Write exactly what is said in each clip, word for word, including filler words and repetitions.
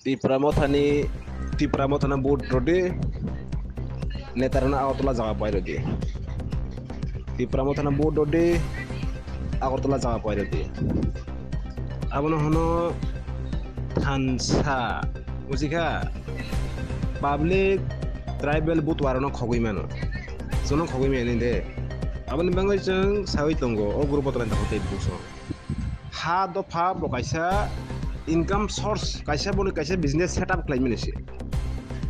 Tipra Mothani, Tipra Mothana vote rodi, netarano Agartala jaga pai rodi. Tipra Mothana vote rodi, Agartala jaga pai rodi. Abono hono thansa, buji kha? Public tribal vote warano khogwi mano. Jono khogwi mani de. Aboni bagwi chwng sawi tongo, o group o tongthai tei buso. Ha dopha bo kaisa income source, kaisa boni kaisa business setup khlai mani se.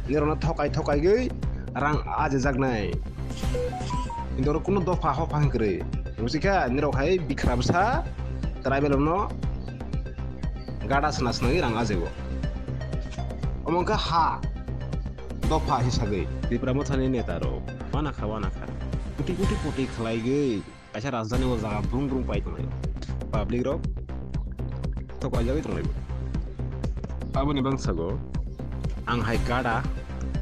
Nirokno thokai thokaigwi rang ajejaknai. Nirok kuno dopha hopha hwn kwrwi. Buji kha, nirok hai bikra bwsa tribal no gada sna snagwi rang ajego. Omo wngkha ha dopha hisagwi. Tipra Mothani neta rok wana kha, wana kha. Kuti kuti kuti khlaigwi kaisa rajdhani o jaga brung brung pai tonglai. Public rok thokaijagwi tonglai. Aboni bangsago ang hai gada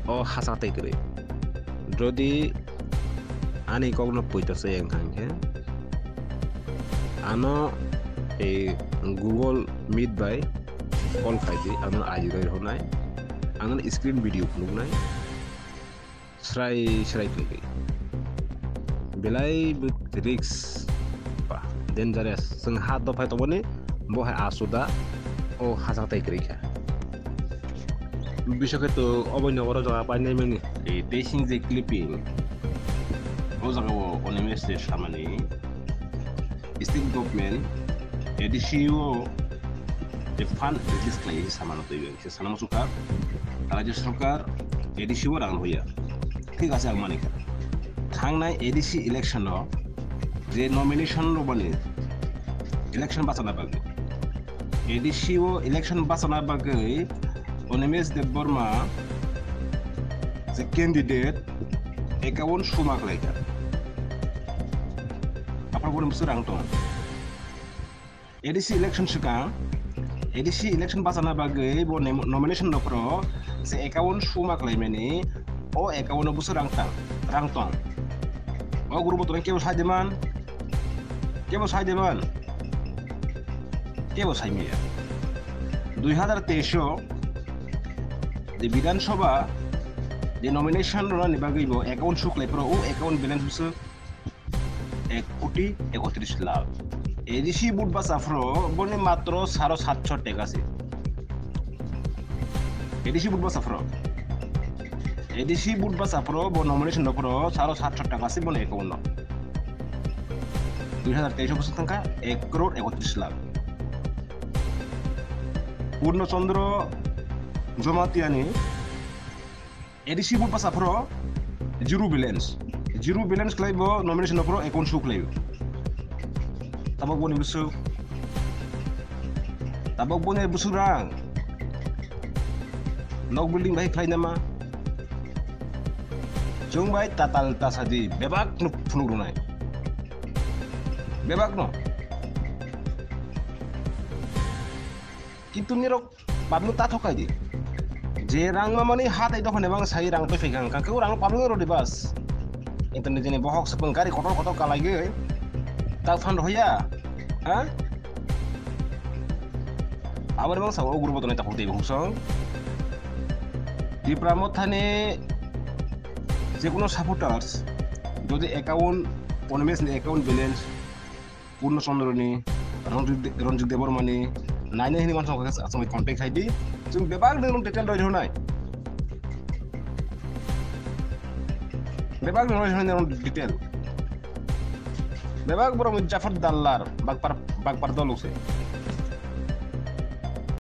o hachak tei kwrwi. Jodi ani kokno poito se wngkha hinkhe ano ei Google Meet bai call khaidi, ano I D roi rwnai, ang screen video phunuknai. Srai srai khlai khe. Belai bo risk ba dangerous. Chwng ha dophai tongmani bo hai asuda o hachak tai kwrwi kha. Bisok khe to obo nokoro jaga painai mani. Ei teising je clipping. O jaga o Animesh je samani. State government A D C o je fund release khlai samano twi. Sana muchung kha, Rajya Sarkar A D C o rang hoya. Thik ase, ang mani kha. Thangnai A D C election o je nomination rok bani election bachana bagwi, A D C o election bachana bagwi Animesh Debbarma je candidate account suma khlai kha. Aphar boni bwswk rang tong? A D C election swkang, A D C election bachana bagwi bo nem-, nomination rok phro se account suma khlaimani, o account o bwswk rang tang, rang tong. O group o tongnai kebo sai de man, kebo sai de man, kebo sai maya. Dui hazar teis o de Bidhan Sabha de nomination rwnani bagwi bo account su khlai phro, o account balance bwswk ek koti ekotris lakh. A D C vote bacha phro boni matro saro satso teka se. A D C vote bacha phro. A D C vote bacha phro bo nomination rok phro saro satso teka se boni account no. Dui hazar teis o bwswk thangkha ek crore ekotris lakh. Purno Chandra Jamatia ni A D C bo bwsa phro zero balance. Zero balance khlai bo nomination no phro account show khlai. Tabok boni bwswk. Tabok boni bwswk rang. Nok building bai khlai nama. Chwng bai tatal tasadi bebak nuk phunuk runai. Bebak no. Kintu nirok Public ta thokai di. Je rang mamani ha tai dokhone bang sai rang twi phai kang kang keu rang public rodi bas. Internet jeni bohok sepung gari kotor kotor kalai ge. Ta fan hoya. Ha? Aboni bang sa o group tonai ta phai tei bang song. Tipra Mothani je kono supporters jodi account, Animesh ni account balance Purno Chandra ni, Ranjit De-, Ranjit Debbarma ni, naina hini wansong khe aswk contact khai di. Chwng bebak ni detail roi rwnai. Bebak ni roi rwnai detail. Bebak borok ni Jafar Dallar, Bagpar, Bagpar dol se.